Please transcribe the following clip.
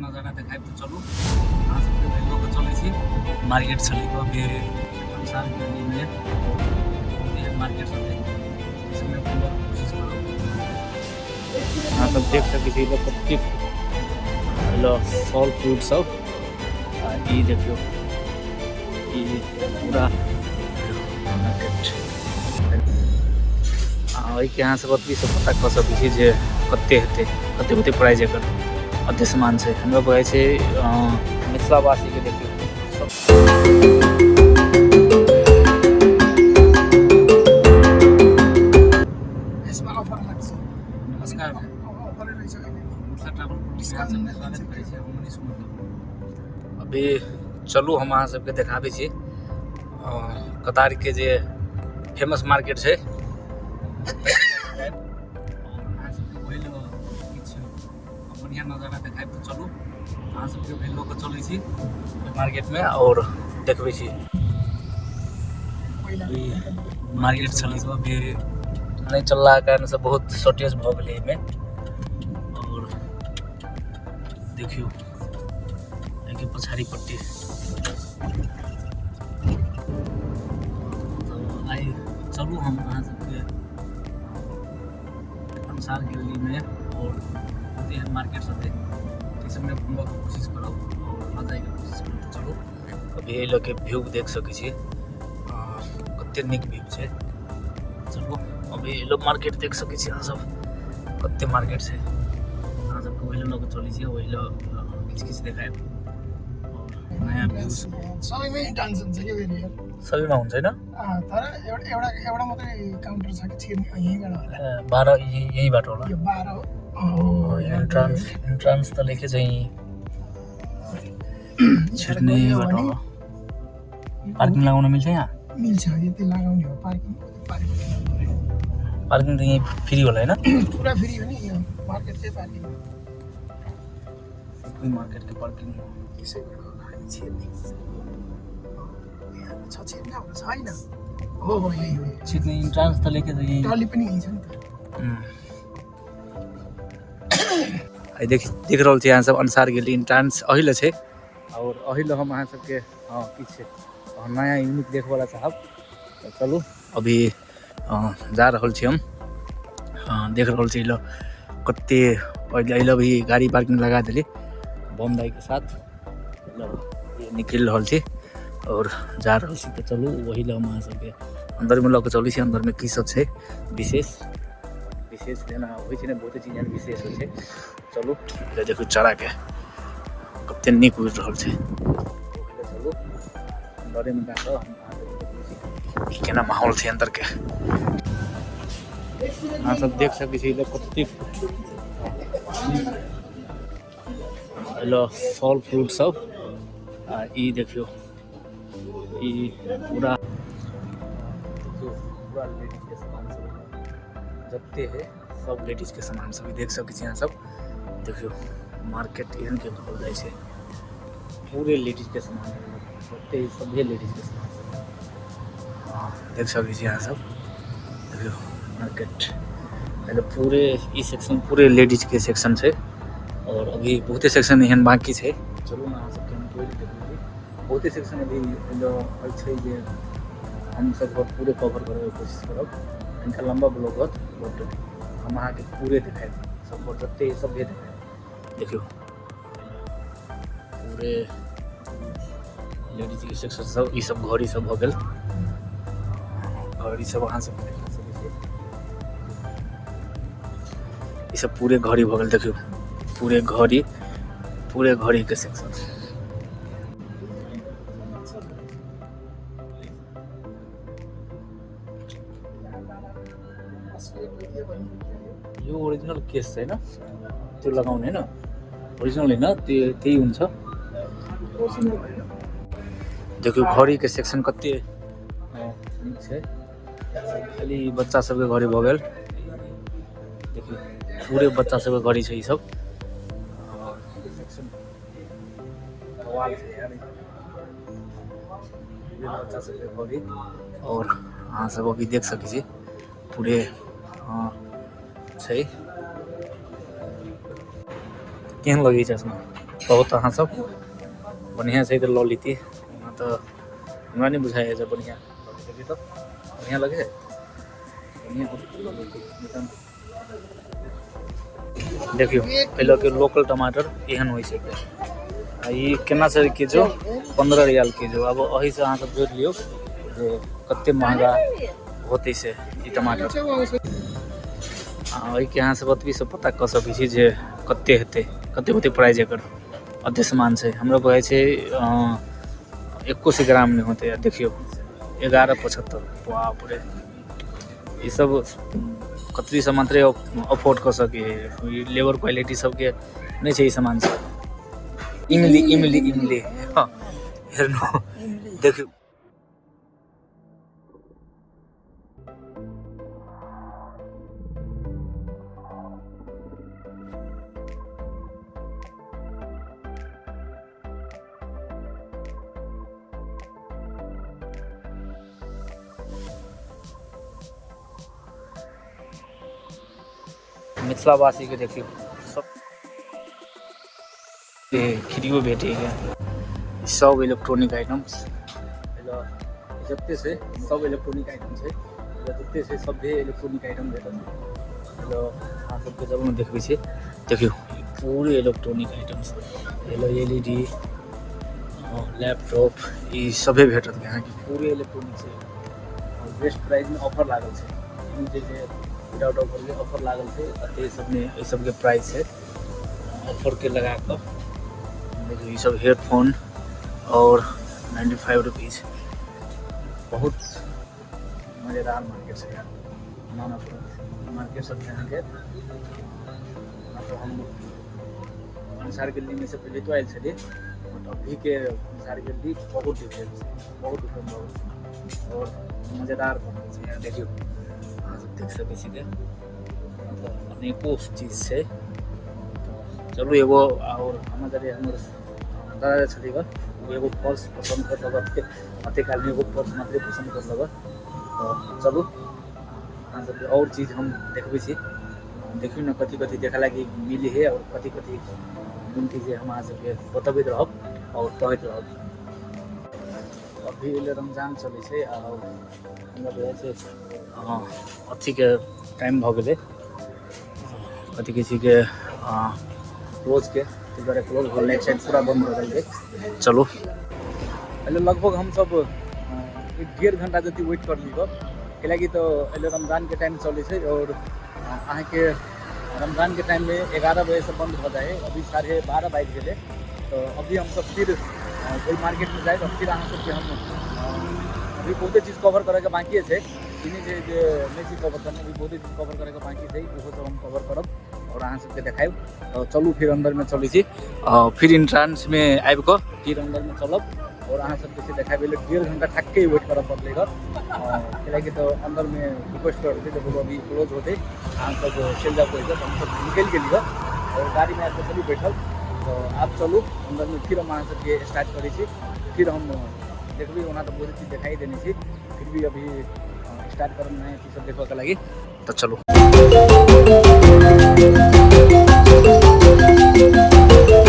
नजारा देखायब। तऽ चलू अहाँ सबके लऽ कऽ चलै छी। मार्केट छलै अभी अनुसार गलीमे एहन मार्केट सब है, इसमे घूमबाक कोशिश करब। अहाँ सब देख सकै छी कतेक फल फ्रूट सब। आ ई देखियौ ई पूरा मार्केट। आ ओहिके अहाँ सब अथी सब पता कऽ सकै छी जे कते हेतै, कते कते प्राइस एकर कते सामान छै। हमरा बुझाइ छै मिथिलावासीके देखियौ सब। यसमा अफर लाग्छ। नमस्कार, अफरै रहेछ अहिले। मिथिला ट्रैवल डिस्काउंट सबके स्वागत करै छी। हम मनीष कुमार। अभी चलू हम अहाँ सबके देखाबै छी कतारके जे फेमस मार्केट छै। अहाँ सबके ओहि लऽ किछु बढ़िआँ नजारा देखायब। तऽ चलू अहाँ सबके भी लऽ कऽ चलै छी मार्केटमे आओर देखबै छी। अभी मार्केट छलै अभी नहि चललाके कारण से बहुत शॉर्टेज भऽ गेलै एहिमे। आओर देखियौ एहिके पछाड़ी पट्टी। तऽ आइ चलू हम अहाँ सबके अनुसार गलीमे आओर बहुत एहन मार्केट सब है, ई सबमे घूमबाक कोशिश करब आओर लऽ जाइके कोशिश करब। तऽ चलू अभी एहि लऽ के व्यू देख सकै छी, कते नीक व्यू छै। चलू अभी एहि लऽ मार्केट देख सकै छी अहाँ सब, कते मार्केट छै। अहाँ सबके ओहि लऽ कऽ चलै छी, ओहि लऽ किछु किछु देखायब आओर नयाँ व्यू। सबैमै इन्ट्रान्स हुन्छ कि फेरि यार? सबैमा हुन्छ होइन? तर एउटा एउटा एउटा मात्रै काउन्टर छ कि छिर्ने यहीँबाट होला। 12 यहीँबाट होला। यो 12 हो। हो। एन्ट्रान्स एन्ट्रान्स त लेखे चाहिँ छिर्ने बाटो होला। पार्किङ लगाउन मिल्छ यहाँ? मिल्छ, यति लगाउने हो पार्किङ। पार्किङ पार्किङ त यहीँ फ्री होला होइन? पुरा फ्री हो नि यो मार्केटकै पार्किङ। मार्केटको पार्किङ। यसैबाट होला हामी छिर्ने। यहाँ छ छिर्ने अब छैन। हो हो, यही हो। छिर्ने इन्ट्रान्स त लेखे चाहिँ यहीँ। टली पनि यहीँ छ नि त। आइ देख देख रहल छी अहाँ सब, अनुसार गेली इन्ट्रान्स अही छै। आओर अही लऽ हम अहाँ सबके किछु नयाँ यूनिक देखबऽ चाहब। तऽ चलू अभी जा रहल छी हम। देख रहल छी ल कते एहि लऽ भी गाड़ी पार्किंग लगा देली बम दाई के साथ ल निकलि रहल छी और जा रहल छी। तऽ चलू वही लऽ हम अहाँ सबके अन्दरमे लऽ कऽ चलै छी। अन्दरमे की सब छै विशेष विशेष जेना होइ छै ने, बहुते चीज एहन विशेष होइ छै। चलू देखू चढ़ाके कते नीक उड़ि रहल छै। चलू अन्दरेमे जाकऽ हम अहाँ सबके देखबै छी कि केना माहौल छै अन्दरके। अहाँ सब देख सकै छी कतेक फल फ्रूट सब। आ ई देखियौ ई पूरा देखियौ पूरा लेडीज के सामान सब जते है सब लेडीज के सामान सब देख सकै छी अहाँ सब। देखियौ मार्केट एहन के कहल जाइ छै, पूरे लेडीज के सामान जते है सभे लेडीज के सामान सब देख सकै छी अहाँ सब। देखियौ मार्केट पूरे ई सेक्शन पूरे लेडीज के सेक्शन छै और अभी बहुते सेक्शन एहन बाकी छै। चलू ने अहाँ सबके हम तोड़ि देखबै छी। बहुते सेक्शन अभी छै जे हम सब पूरे कवर करैके कोशिश करब। इनका लम्बा ब्लॉग होत बट हम अहाँके पूरे देखायब सब जते सभे देखायब। देखियौ पूरे लेडीज के सेक्शन सब, ई सब घड़ी सब भऽ गेल। घड़ी सब अहाँ सब देख सकै छी। ई सब पूरे घड़ी भऽ गेल। देखियौ पूरे घड़ी, पूरे घड़ी के सेक्शन। यो ओरिजिनल केस छैन, त्यो लगाउने होइन, ओरिजिनल होइन, त्यो त्यही हुन्छ। देखियौ घड़ी के सेक्शन कते नीक छै। खाली बच्चा सबके घड़ी भऽ गेल। देखियौ पूरे बच्चा सबके घड़ी छै ई सब। सेक्शन बवाल छै यार, पूरे बच्चा सबके घड़ी। और अहाँ सब अभी देख सकै छी पूरे छै। केहन लगै छै चश्मा? कहू तऽ अहाँ सब बढ़िआँ छै तऽ लऽ लेती। ओना तऽ हमरा नहि बुझाइए जे बढ़िआँ लऽ तऽ बढ़िआँ लगे है, बढ़िआँ लऽ लेती। देखियौ एहि लऽ के लोकल टमाटर एहन होइ छै। आ ई केना छै केजो? 15 riyal KJo. आब एहिसँ अहाँ सब जोड़ि लियौ जे कते महगा होतै से ई टमाटर। आ एहिके अहाँ सब ओतबीसँ पता कऽ सकै छी जे कते हेतै, कते होतै प्राइस एकर। एते सामान छै, हमरा बुझाइ छै 100 ग्राम नहि होतै। आ देखियौ 11.75, बाप रे। ई सब कतरी सब मात्रे अफोर्ड कऽ सकै है। लेबर क्वालिटी सबके नहि छै ई सामान सब। इमली इमली इमली, हँ हेर्नु देखियौ। मिथिलावासी के देखियौ सब खिरियो भेटैए। सब इलेक्ट्रॉनिक आइटम्स जते छै, सब इलेक्ट्रॉनिक आइटम छै। जते छै सभे इलेक्ट्रॉनिक आइटम भेटत। अहाँ सबके जब हम देखबै छी, देखियौ पूरे electronic items, L E D, laptop, ई सभे भेटत अहाँके। पूरे इलेक्ट्रॉनिक छै आओर बेस्ट प्राइसमे ऑफर लागल छै। ई जे छै विदाउट ऑफरके ऑफर लागल छै। एते सबमे एहि सबके प्राइस छै ऑफरके लगा कऽ। देखियौ ई सब हेडफोन और 95 रुपीज। बहुत मजेदार मार्केट छै यार, मानऽ पड़त मार्केट सब अहाँके। तो हम अंसार गलीमे से पहिले तो आयल छलियै, बट अभीके अंसार गली बहुत डिफरेंट छै, बहुत डिफरेंट भऽ गेल छै और मजेदार बनल छै यार। देखियौ अहाँ सब देख सकै छी, मतलब अनेको चीज छै। तऽ चलू एगो आओर हमर जरे हमर दादा छलै ओ एगो पर्स पसन्द कर लेलक। अते कालमे एगो पर्स मात्रे पसन्द कर लेलक। तऽ चलू अहाँ सबके आओर चीज हम देखबै छी। देखियौ ने कथी कथी देखै लागि मिली है और कथी कथी मिलती जे हम अहाँ सबके बतबैत रहब और कहैत रहब। अभी एले रमजान चलै छै आ हमरा बुझाइ छै अथीके टाइम भऽ गेलै, कथी कहै छै के क्लोजके, ताहि दुआरे क्लोज भऽ गेलै, एक साइड पूरा बंद भऽ गेलै। चलू अहिले लगभग हमसब 1-1.5 घंटा जति वेट कर ली कैलाकि तऽ अहिले रमजानके टाइम चलै छै और अहाँके रमजानके टाइममे 11 बजेसँ बंद भऽ जाइ है। अभी 12:30 बाजि गेलै। तऽ अभी हमसब फिर ओहि मार्केटमे जायब और फिर अहाँ सबके हम अभी बहुते चीज कवर करैके बाँकी छै। ई नहि छै जे नहि छै कवर करने, अभी बहुते चीज कवर करैके बाँकी छै, ओहो सब हम कवर करब और अहाँ सबके देखायब। तऽ चलू फिर अन्दरमे चलै छी, फिर एंट्रेंसमे आबि कऽ फिर अन्दरमे चलब और अहाँ सबके से देखाबे लेल 1.5 घंटा ठक्के वेट करऽ पड़लै गऽ, कैलाकि तऽ अन्दरमे रिक्वेस्ट करै छै जे अभी क्लोज होतै, अहाँ सब चलि जाउ कहिके। तऽ हमसब निकलि गेली गऽ और गाड़ीमे आबि कऽ चलू बैठल। तऽ आब चलू अन्दरमे, फिर हम अहाँ सबके स्टार्ट करै छी। फिर हम देखबै, ओना तऽ बहुत चीज देखाइ देने छी, फिर भी अभी स्टार्ट करब नया चीज सब देखऽके लागि। तऽ चलू।